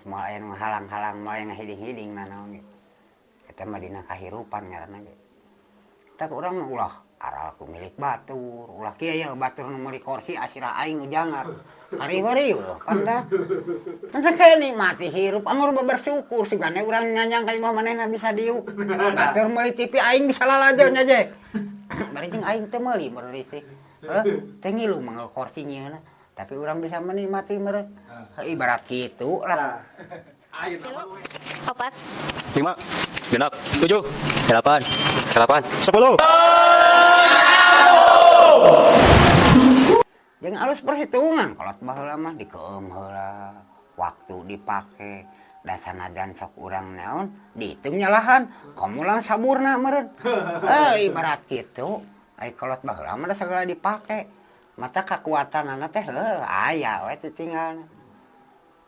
Geus moal aya nu ngahalang-halang, moal aya ngahiding-hiding nanaon ge. Eta mah dina kahirupan ngaranna ge. Tah, urang mah ulah aral ku milik batur, ulah kieu ye batur nu meuli kursi asirah aing nu jangar. Kariweuh pan da. Teh kayak nikmati hirup, amur bersyukur sugane urang nyanyang ka imah manehna bisa diuk. Batur meuli TV, aing bisa lalajo nya je. Bari jeung aing teu meuli meuli sih. Heuh, teh ngilu mah kursi nyieunna. Tapi urang bisa menikmati meureun. Ibarat kitu lah. 3, 4, 5, 6, 7, 8, 9, 10. Jeung alus perhitungan kolot baheula mah dikeum heula, waktu dipake, da sanajan sok urang naon dihitung nyalahan, komo lang saburna meureun. Eh, ibarat kitu, ai kolot baheula mah da sagala dipake. Mata kakuatanana teh heuh aya we titinggalna.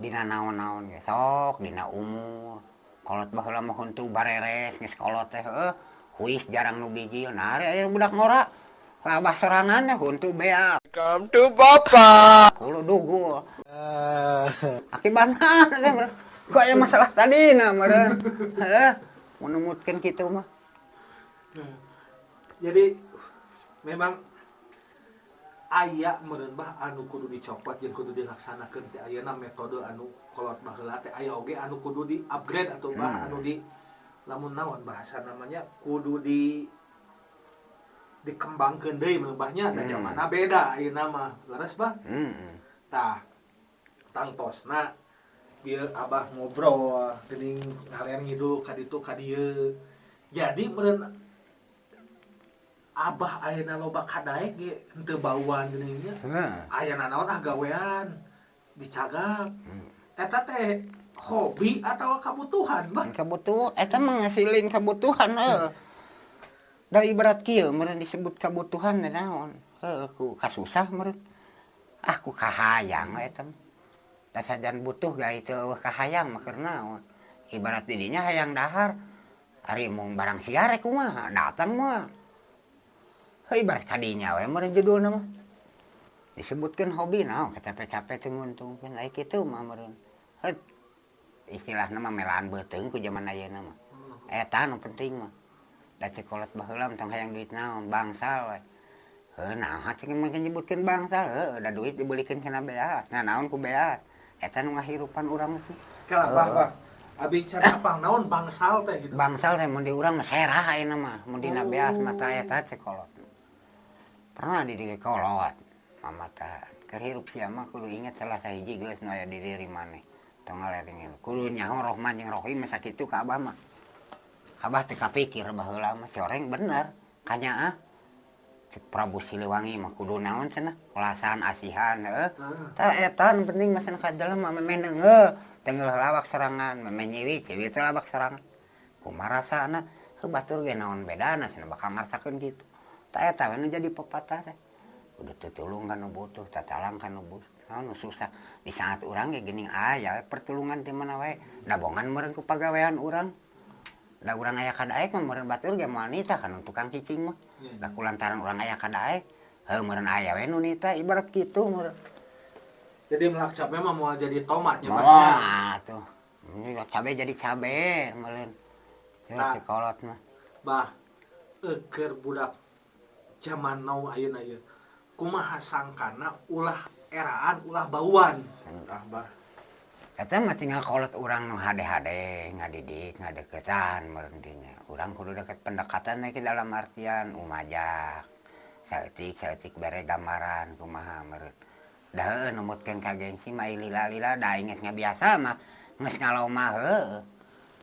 Dina naon-naon ge sok dina umur. Kolot baheula mah huntu bareres geus kolot teh heuh, huis jarang nu bijil. Nah, ari aya budak ngora ka abah sorangan huntu beak. Come to Papa. Kulo dugul. Akibatna teh kok aya masalah tadi nah meureun. Heuh, mun numutkeun kitu mah. Jadi memang aya meureun, Bah, anu kudu dicopot jeung kudu dilaksanakeun teh ayeuna metode anu kolot baheula teh aya oge anu kudu di upgrade atau bah anu di lamun naon bahasa namanya kudu di dikembangkeun deui meureun, Bah, nya da zamanna beda ayeuna mah, leres, Bah? Heeh. Tah, tangtosna bieu Abah ngobrol geuning ngalian ngidul ka ditu ka dieu. Jadi meureun Abah ayeuna loba kadaek ge henteu bauan geuning nya. Heeh. Aya nanaon ah gawean dicagak. Eta teh hobi atau kebutuhan, Bah? Kabutuhan eta mah ngasilin kabutuhan heuh. Da ibarat kieu meureun disebut kabutuhan teh naon? Heuh, ku kasusah meureun. Ah, ku kahayang we eta mah. Da sajan butuh ge teu eueuh kahayang mah keur naon. Ibarat di dinya hayang dahar, ari mung barang sia rek kumaha, datang moal. Heuh, ibarat kadinya we meureun judulna mah. Disebutkeun hobi naon kacape-cape teu nguntungkeun, ai kitu mah meureun. Heuh, istilahna mah melaan beuteung ku jaman ayeuna mah. Eta nu penting mah. Da cek kolot baheula tong hayang duit naon, bangsal we. Heuh, naha cek mah nyebutkeun bangsal, heuh da duit dibelikeun kana beas, nah naon ku beas. Eta nu ngahirupan urang teh. Kela, Bah, Bah. Abi can apal naon bangsal teh gitu. Bangsal teh mun di urang mah serah ayeuna mah, mun dina beas mah tah eta cek kolot. Pernah dididik kolot, mama tah keur hirup sia mah kudu inget salah sahiji geus nu aya di diri maneh. Tong ngalering kudu nyaho Rohman jeung Rohim sakitu ka abah mah. Abah teu kapikir baheula mah coreng bener kanyaah. Cek Prabu Siliwangi mah kudu naon cenah kulasan asihan heuh. Tah, eta nu penting mah cenah ka jelema memeh neungeul teu ngeulah lawak sorangan, memeh nyiwit ciwit teh lawak sorangan. Kumaha rasana? Heuh, batur ge naon bedana cenah bakal ngarasakeun kitu. Tah, eta we nu jadi pepatah teh. Kudu tutulung ka nu butuh, tatalang ka nu butuh, naon nu susah. Di saat urang ge geuning aya we pertulungan ti mana wae. Da bongan meureun ku pagawean urang. Da urang aya kadaek mah meureun batur ge moal nitah kana tukang cicing mah. Da kulantaran urang aya kadaek, heuh meureun aya we nu nitah, ibarat kitu meureun. Jadi melak cabe mah moal jadi tomat nya, Bah, Moal nya. atuh. Ini cabe jadi cabe meureun. Teu Tah. si kolot mah. Bah, keur budak zaman now ayeuna ieu. Kumaha sangkana ulah eraan, ulah bauan? Tah, Bah. Eta mah tinggal kolot urang nu hade-hade ngadidik, ngadeukeutan meureun dinya. Urang kudu deket pendekatan teh dalam artian umajak. Saeutik saeutik bere gambaran kumaha meureun. Da heueuh numutkeun ka gengsi mah lila-lila da aing geus ngabiasa mah geus ngaloma heueuh.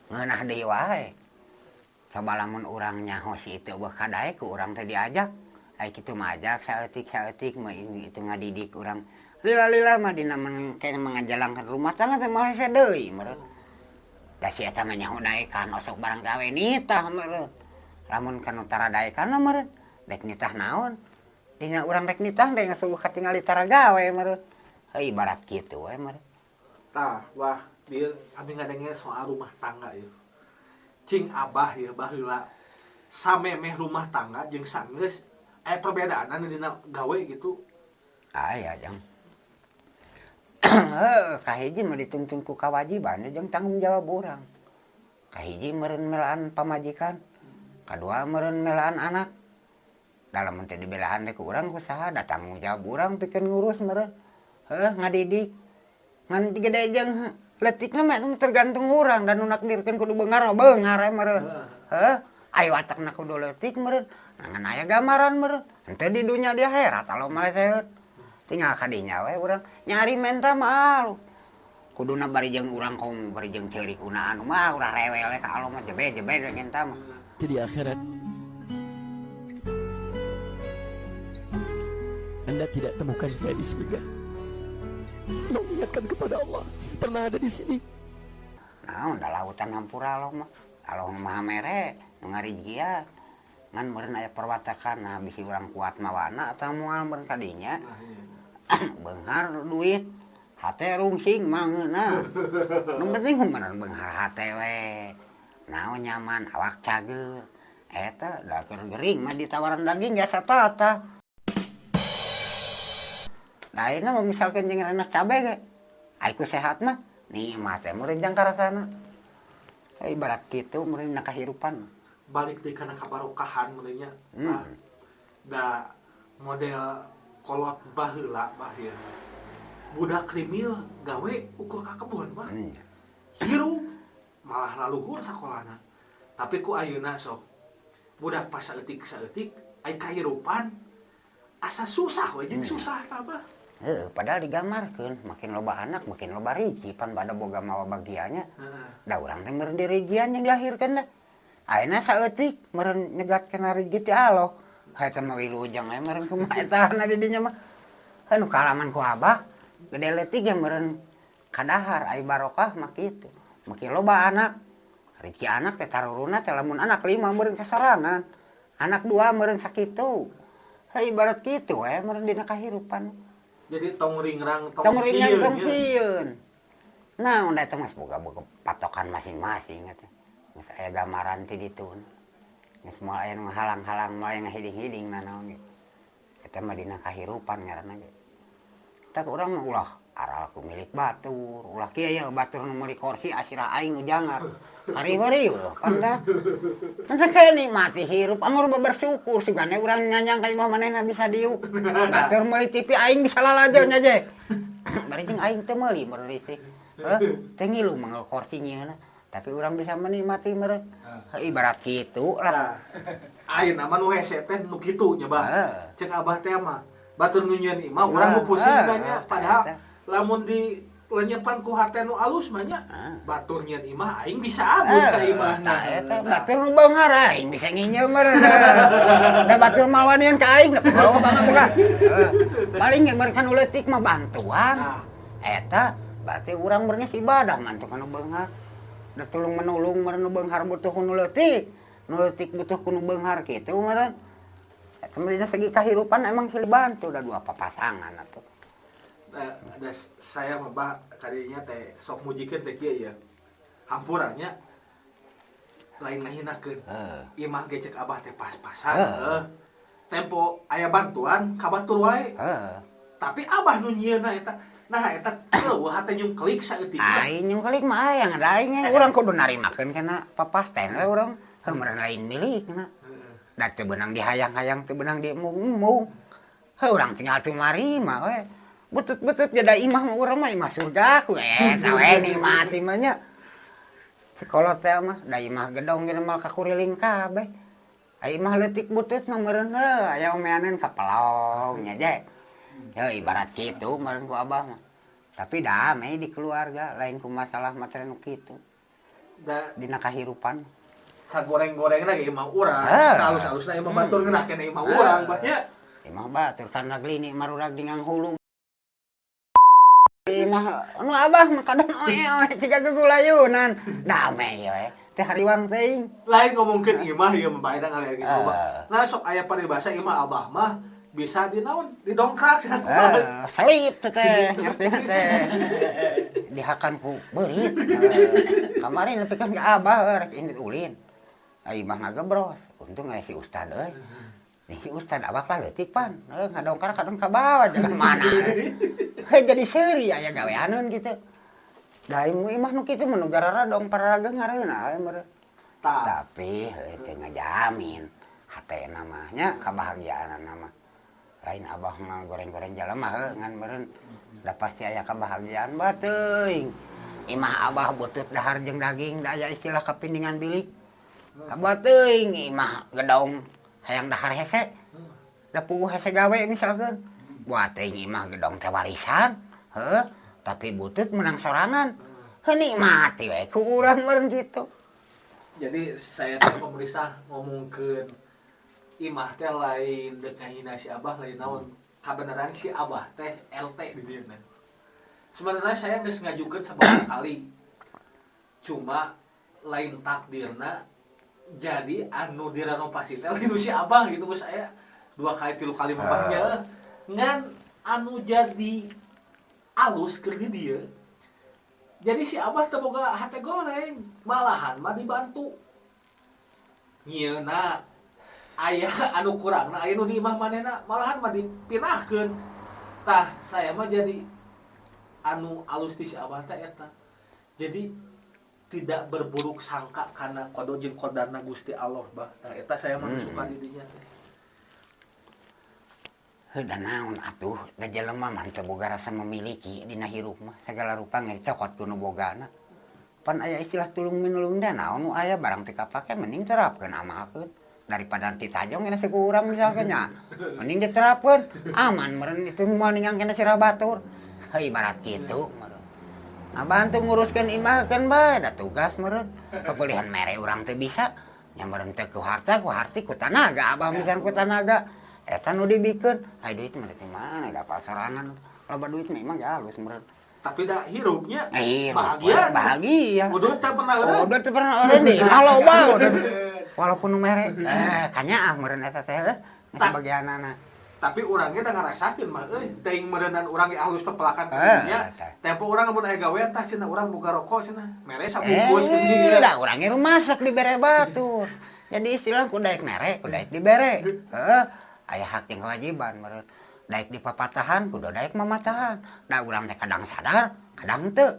Ngeunah deui wae. Coba lamun urang nyaho si itu eueuh kadaek ku urang teh diajak. Ai kitu mah ajak saeutik-saeutik mah itu ngadidik urang. Lila-lila mah dina kena mengajalangkan rumah tangga teh malah hese deui meureun. Da si eta mah nyaho daekan osok barang gawe nitah meureun. Lamun kanu tara daekan mah meureun dek nitah naon. Dina urang rek nitah teh geus katingali tara gawe meureun. Heuh, ibarat kitu we meureun. Tah, wah, bieu abi ngadenge soal rumah tangga ieu. Cing Abah ieu baheula samemeh rumah tangga jeung sanggeus aya perbedaanna dina gawe gitu? Aya, Jang. Heuh, kahiji mah dituntun ku kawajiban jeung tanggung jawab urang. Kahiji meureun melaan pamajikan, kadua meureun melaan anak. Dalam teh dibelaan teh ku urang ku saha da tanggung jawab urang pikeun ngurus meureun. Heuh, ngadidik. Ngan gede jeung leutikna mah tergantung urang dan nu nakdirkeun kudu beunghar beunghar we meureun. Heuh, ayo atakna kudu leutik meureun. Ngan aya gambaran meureun. Henteu di dunya di akhirat alo mah seut. Tinggal kadinya we urang nyari menta mah kuduna bari jeung urang komo bari jeung ceurik una anu mah urang rewel we ka alo mah jebe-jebe we ngenta mah. Di akhirat Anda tidak temukan saya di surga. Mengingatkan kepada Allah, saya pernah ada di sini. Nah, da lautan hampura Allah mah. Allah maha mere, nu ngarijian. Ngan meureun aya perwatakan, nah bisi urang kuat mawana atau moal meureun kadinya. Beunghar duit, hate rungsing mah ngeunah. Nu penting meureun beunghar hate we. Naon nyaman, awak cager. Eta da keur gering mah ditawaran daging jasa tata. Nah, ayeuna mah misalkan jeung enak cabe ge, ai ku sehat mah nikmat teh meureun jang karasana. Ibarat kitu meureun na kahirupan. Balik deui kana kabarokahan meureun nya. Da model kolot baheula bah ieu. Budak krimil gawe ukur ka kebon bah. Hirup malah laluhur sakolana. Tapi ku ayeuna sok budak pas saeutik-saeutik ai kahirupan asa susah we jeung susah tah bah. Heuh, padahal digambarkeun makin loba anak makin loba riji pan bada boga mawa bagiannya. Da urang teh meureun dirijian yang dilahirkeun teh. Ayeuna saeutik meureun nyegatkeun rezeki ti Allah. Eta mah wilujeng we meureun kumaha eta na di dinya mah. Anu kaalaman ku abah gede leutik ge meureun kadahar ai barokah mah kitu. Makin loba anak, rezeki anak teh taruruna teh lamun anak 5 meureun kasorangan. Anak 2 meureun sakitu. Heuh ibarat kitu we meureun dina kahirupan. Jadi tong ringrang tong sieun. Tong sieun. Nah, unda eta mah boga-boga patokan masing-masing eta. Geus aya gambaran ti ditu. Geus moal aya nu ngahalang-halang, moal aya ngahiding-hiding nanaon ge. Eta mah dina kahirupan ngaranna ge. Tah urang mah ulah aral ku milik batur, ulah kieu ye batur nu meuli kursi asirah aing nu jangar. Hari-hari pan dah. Teh kayak nikmati hirup amur bersyukur sigane urang nyanyang ka imah manehna bisa diuk. Batur meuli TV aing bisa lalajo nya je. Bari jeung aing teu meuli meureun listrik. Heuh, teu ngilu manggal kursi nyieunna. Tapi urang bisa menikmati meureun. Ibarat kitu lah. Ayeuna mah nu hese teh nu kitu nya bah. Cek abah teh mah batur nu nyieun imah urang nu pusing nya padahal lamun di lenyepan ku hate nu alus mah nya batur nyieun imah aing bisa abus ka imahna. Eta batur nu beunghar aing bisa nginjeum meureun. Da batur mawanian ka aing da bawa bangga buka. Paling ge meureun nu leutik mah bantuan. Eta berarti urang meureun ibadah mantu ka nu beunghar. Da tulung menulung meureun nu beunghar butuh ku nu leutik. Nu leutik butuh ku nu beunghar kitu meureun. Eta mah dina segi kahirupan emang silih bantu da dua papasangan atuh. Ada saya mah bah kadinya teh sok mujikeun teh kieu ya. Hampuranya lain ngahinakeun. Imah ge cek abah teh pas-pasan. Tempo aya bantuan ka batur wae. Tapi abah nu nyieunna eta. Nah eta eueuh hate nyungkelik saeutik. Aing nyungkelik mah aya ngan aing urang kudu narimakeun kana papasten we urang. Heuh meureun lain milikna. Da teu beunang dihayang-hayang teu beunang diemung-emung. Heuh urang tinggal teu marima we. Butut-butut jada imah mah urang mah imah surga ku eta we nikmati mah nya. Sekolah teh mah da imah gedong ge mah kakuriling kabeh. Ai imah leutik butut mah meureun heuh aya omeanan ka pelong nya je. Heuh ibarat kitu meureun ku abah mah. Tapi damai di keluarga lain ku masalah materi nu kitu. Da dina kahirupan. Sagoreng-gorengna ge imah urang, salus-alusna imah batur ngeunah keneh imah urang bah nya. Imah batur kana glini marurag dingang hulu. Imah anu abah mah kadang oe-oe tiga gegulayunan. Damai we. Teh hariwang teuing. Lain ngomongkeun imah ieu mah bae da ngalir gitu mah. Nah sok aya paribasa imah abah mah bisa di naon didongkrak cenah kumaha. Selip teh ngerti teh. Dihakan ku beurit. Kamari nepikeun ka abah rek indit ulin. Ai imah ngagebros. Untung aya si ustad euy. Jeung si ustad abah lah leutik pan. Heuh, ngadongkar kadang ka bawah jalan mana. Heuh, jadi seuri aya gaweaneun kitu. Da imah nu kitu mah nu gararadong pararaga ngareunah we meureun. Tah. Tapi heuh teu ngajamin hatena mah nya kabahagiaanana mah. Lain abah mah goreng-goreng jelema heuh ngan meureun da pasti aya kabahagiaan bah teuing. Imah abah butut dahar jeung daging da aya istilah kapindingan bilik. Abah teuing imah gedong hayang dahar hese. Da puguh hese gawe misalkeun. Buat teuing imah gedong teh warisan, heuh, tapi butut menang sorangan. Heuh, nikmati we ku urang meureun kitu. Jadi saya teh pemerintah ngomongkeun imah teh lain dek ngahina si Abah, lain naon, kabeneran si Abah teh LT di dieu. Sebenarnya saya geus ngajukeun sabaraha kali, cuma lain takdirna jadi anu direnovasi teh lain si Abah gitu. Geus saya dua kali tilu kali mapahnya ngan anu jadi alus keur di dieu. Jadi si Abah teu boga hate goreng, malahan mah dibantu nyieuna aya anu kurangna, aya nu di imah manehna malahan mah dipinahkeun. Tah, saya mah jadi anu alus di si Abah teh eta, jadi tidak berburuk sangka karena qada jeung qadarna Gusti Allah, bah. Tah, eta saya mah nu suka di dinya teh. Heuh, da naon atuh, da jelema mah teu boga rasa memiliki dina hirup mah, sagala rupa ge dicokot ku nu bogana. Pan aya istilah tulung minulung teh, naon nu aya barang teu kapake mending terapkeun, amalkeun daripada titajong kena si ku urang misalkan nya. Mending diterapkeun, aman meureun itu moal ninggang kena sirah batur. Heuh, ibarat kitu meureun. Ngabantu nguruskeun imah keun bae da tugas meureun. Pepelihan mere urang teu bisa nya meureun teu ku harta, ku harti ku tanaga abah misalkan ku tanaga. Eta nu dibikeun, ai duit mah di mana da sorangan. Loba duit mah emang halus meureun. Tapi da hirupnya Eh, bahagia. Bahagia. Udah teu pernah eureun. Udah teu pernah eureun di imah loba udah. Walaupun nu mere kanyaah meureun eta teh heuh geus bagianana. Tapi urangnya da ngarasakeun mah euy, teuing meureunnan urang ge halus pepelakan ka dinya. Tempo urang lamun aya gawean tah cenah urang boga rokok cenah. Mere sabungkus Eh, gitu. da urang ge rumasak dibere batur. Jadi istilah ku daek mere, ku daek dibere. Heuh, aya hak jeung kewajiban meureun. Daek dipapatahan, kudu daek mamatahan. Da urang teh kadang sadar, kadang teu.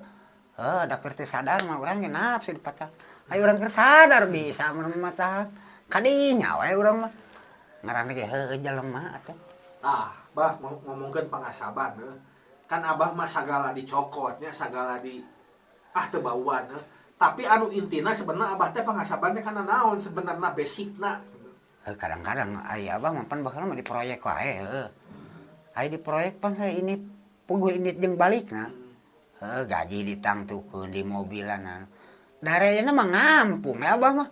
Heuh, da keur teu sadar mah urang ge nafsu dipatah. Ayo urang keur sadar bisa mun mamatahan. Kadinya we urang mah. Ngaranna ge heuh jelema atuh. Ah, bah ngomongkeun pangasaban heuh. Kan abah mah sagala dicokot nya, sagala di ah teu bauan heuh. Tapi anu intina sebenarnya abah teh pangasaban teh kana naon sebenarnya basicna. Heuh, kadang-kadang aya abah mah pan baheula mah di proyek wae heuh. Aya di proyek pan heuh ini puguh indit jeung balikna. Heuh, gaji ditangtukeun di mobilan. Darayana mah ngampung ya abah mah.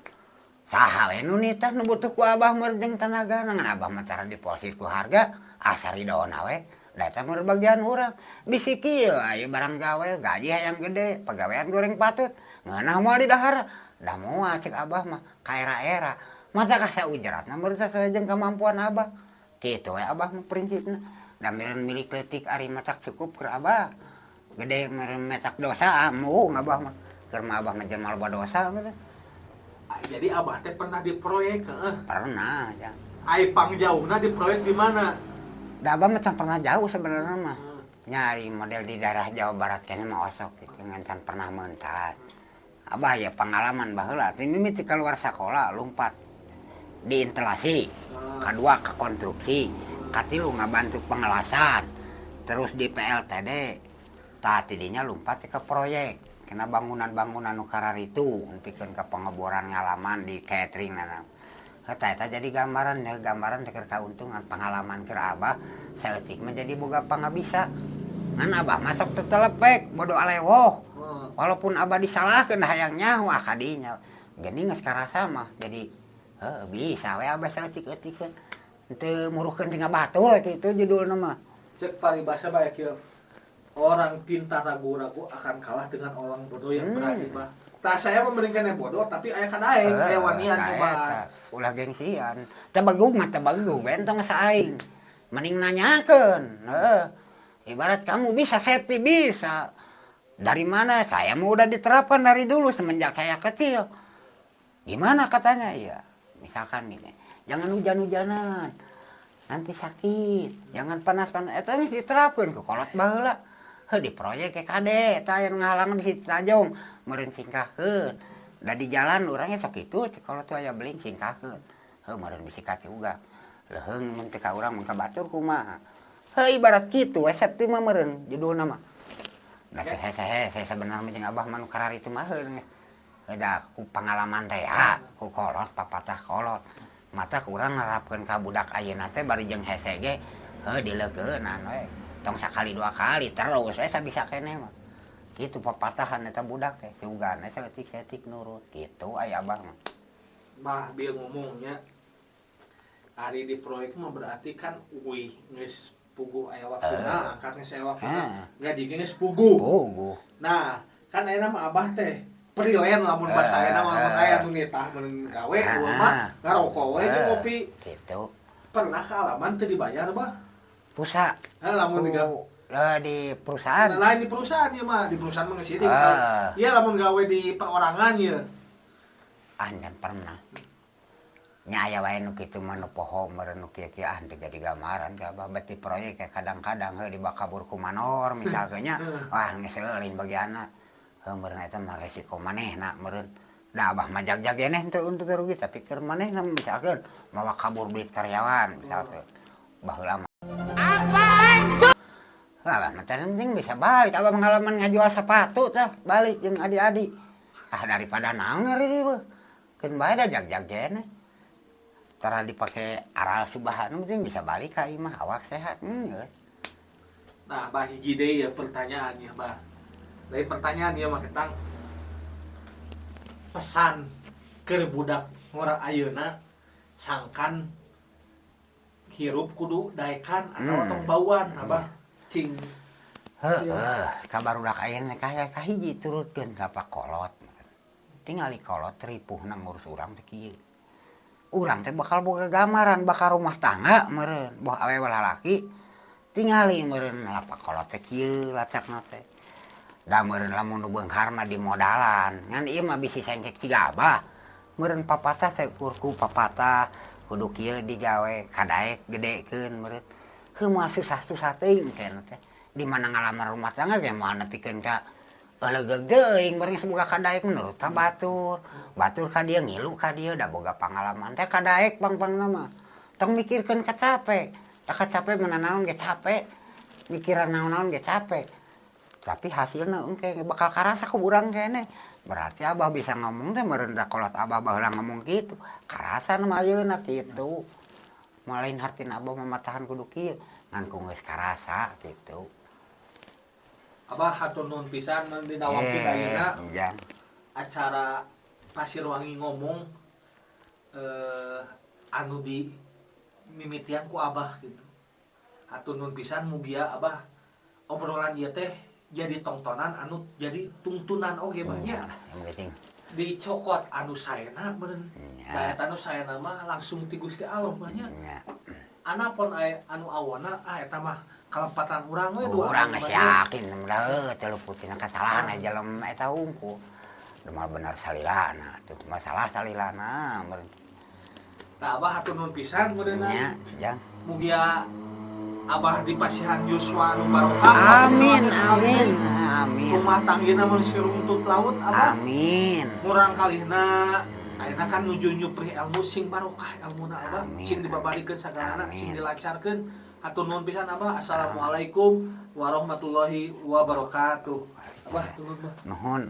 Saha we nu nitah nu butuh ku abah mah jeung tanagana, ngan abah mah tara diposis ku harga asa ridona we. Da eta mah bagian urang. Bisi kieu aya barang gawe gaji hayang gede, pagawean goreng patut. Ngeunah moal di dahar. Da moal cek abah mah ka era-era. Masa ka saujratna meureun sasoe jeung kemampuan abah. Kitu we abah mah prinsipna. Da meureun milik leutik ari matak cukup keur abah. Gede meureun metak dosa embung abah mah. Keur mah abah mah jelema loba dosa meureun. Jadi abah teh pernah di proyek heeh? Pernah ya. Ai pangjauhna di proyek di mana? Da abah mah can pernah jauh sebenarnya mah. Nyari model di daerah Jawa Barat kayaknya mah osok gitu, ngan can pernah mentas. Abah ya pengalaman baheula teh mimiti keluar sekolah lompat di instalasi, kedua ke konstruksi, katilu ngabantu pengelasan, terus di PLTD. Tah tidinya lompat ke proyek, kena bangunan-bangunan nu kararitu, nepikeun ka pengeboran ngalaman di catering na. Eta eta jadi gambaran ya, gambaran teh keur kauntungan pengalaman keur abah saeutik mah jadi boga pangabisa. Ngan abah masuk teu telepek, bodo alewoh. Walaupun abah disalahkeun hayang nyaho ah kadinya. Geuning geus karasa mah jadi heuh bisa we abah saeutik-eutikeun. Teu muruhkeun tinggal batur kitu judulna mah. Cek paribasa bae kieu. Orang pintar ragu-ragu akan kalah dengan orang bodoh yang berani mah. Tah saya memberikan yang bodoh tapi aya kadaeng, aya wanian coba. Ulah gengsian. Teu begug mah teu begug entong saing. Mending nanyakeun. Heuh. Ibarat kamu bisa safety bisa. Dari mana? Saya mau udah diterapkan dari dulu semenjak saya kecil. Gimana katanya? Iya. Misalkan gini, jangan hujan-hujanan. Nanti sakit. Jangan panas-panas. Eta geus diterapkeun ku kolot baheula. Heuh di proyek ke kade eta aya nu ngahalangan di situ tajong meureun singkahkeun. Da di jalan urangnya sok kitu cek kolot tuh aya beling singkahkeun. Heuh meureun bisi katiuga. Leuheung mun teu ka urang mun ka batur kumaha. Heuh ibarat kitu we safety mah meureun judulna mah. Da sahe sabenerna jeung abah mah nu kararitu itu mah heuh geus. Da ku pangalaman teh ya, ku kolot papatah kolot. Mata kurang nerapkeun ka budak ayeuna teh bari jeung hese ge heuh dileukeunan we. Tong sakali dua kali terus we sabisa keneh mah. Kitu papatahan eta budak teh sugan we saeutik-saeutik nurut kitu aya abah mah. Bah bieu ngomongnya ari di proyek mah berarti kan uih geus puguh aya waktuna, angkat geus aya waktuna, gaji ge geus puguh. Puguh. Nah, kan ayeuna mah abah teh freelance lamun basa ayeuna mah lamun aya nu nitah mun gawe eueuh mah ngarokok we jeung ngopi. Kitu. Pernah kaalaman teu dibayar bah? Pusa. Heh lamun di perusahaan. Nah, lain di perusahaan ieu mah, di perusahaan mah geus sidik. Ieu lamun gawe di perorangan ieu. Ah, can pernah. Nya aya wae nu kitu mah nu poho meureun nu kieu-kieu ah teu jadi gambaran ka abah bet di proyek ge kadang-kadang heuh dibakabur ku manor misalkeun nya. Wah geus heuh lain bagianna. Heuh meureun eta mah resiko manehna meureun. Da abah mah jag-jag keneh teu untuk rugi tapi keur manehna misalkeun mawa kabur duit karyawan misalkeun. Baheula mah apaan? Abah mah teh penting bisa balik abah pengalaman ngajual sepatu tah balik jeung adi-adi. Ah daripada naon riweuh. Keun bae da jag-jag keneh. Tara dipake aral subahan penting bisa balik ka imah awak sehat. Nah, bah hiji deui ya pertanyaannya, bah. Lain pertanyaan ya mah tentang pesan keur budak ngora ayeuna sangkan hirup kudu daekan atau tong bauan abah cing. Heuh, ka barudak ayeuna kaya kahiji turutkeun ka pakolot. Tingali kolot ripuhna ngurus urang teh kieu. Urang teh bakal boga gambaran bakal rumah tangga meureun boh awewe lalaki tingali meureun lah pakolot teh kieu latakna teh. Da meureun lamun nu beunghar mah di modalan ngan ieu mah bisi sengkek siga abah meureun papatah teh ukur ku papatah kudu kieu digawe kadaek gedekeun meureun heuh moal susah-susah teuing keneh teh di mana ngalamar rumah tangga ge moal nepikeun ka Legeug teuing bareng geus boga kadaek menurut ka batur. Batur ka dieu ngilu ka dieu da boga pangalaman teh kadaek pang-pangna mah. Tong mikirkeun kacape. Da kacape mah nanaon ge cape. Mikiran naon-naon ge cape. Tapi hasilna engke bakal karasa ku urang keneh. Berarti abah bisa ngomong teh meureun da kolot abah baheula ngomong kitu. Karasa mah ayeuna kitu. Moal lain hartina abah mah matahan kudu kieu, ngan ku geus karasa kitu. Abah hatur nuhun pisan mun dina waktu ayeuna acara Pasirwangi ngomong anu di mimitian ku abah gitu. Hatur nuhun pisan mugia abah obrolan ieu teh jadi tongtonan anu jadi tungtunan oge mah nya. Dicokot anu saena meureun. Da eta anu saena mah langsung ti Gusti Allah mah nya. Anapun anu awona ah eta mah kalempatan urang we dua urang geus yakin heuh teu luput tina kasalahan jelema eta hungkul. Moal bener salilana tuh masalah salilana meureun. Tah abah hatur nuhun pisan meureunna. Nya, jang. Mugia abah dipasihan yuswa anu barokah. Amin amin amin. Rumah tanggina mun siruntut laut abah. Amin. Murang kalihna ayeuna kan nuju nyuprih ilmu sing barokah ilmuna abah, sing dibabarikeun sagalana, sing dilancarkeun. Hatur nuhun pisan abah. Assalamualaikum warahmatullahi wabarakatuh. Abah hatur nuhun. Nuhun.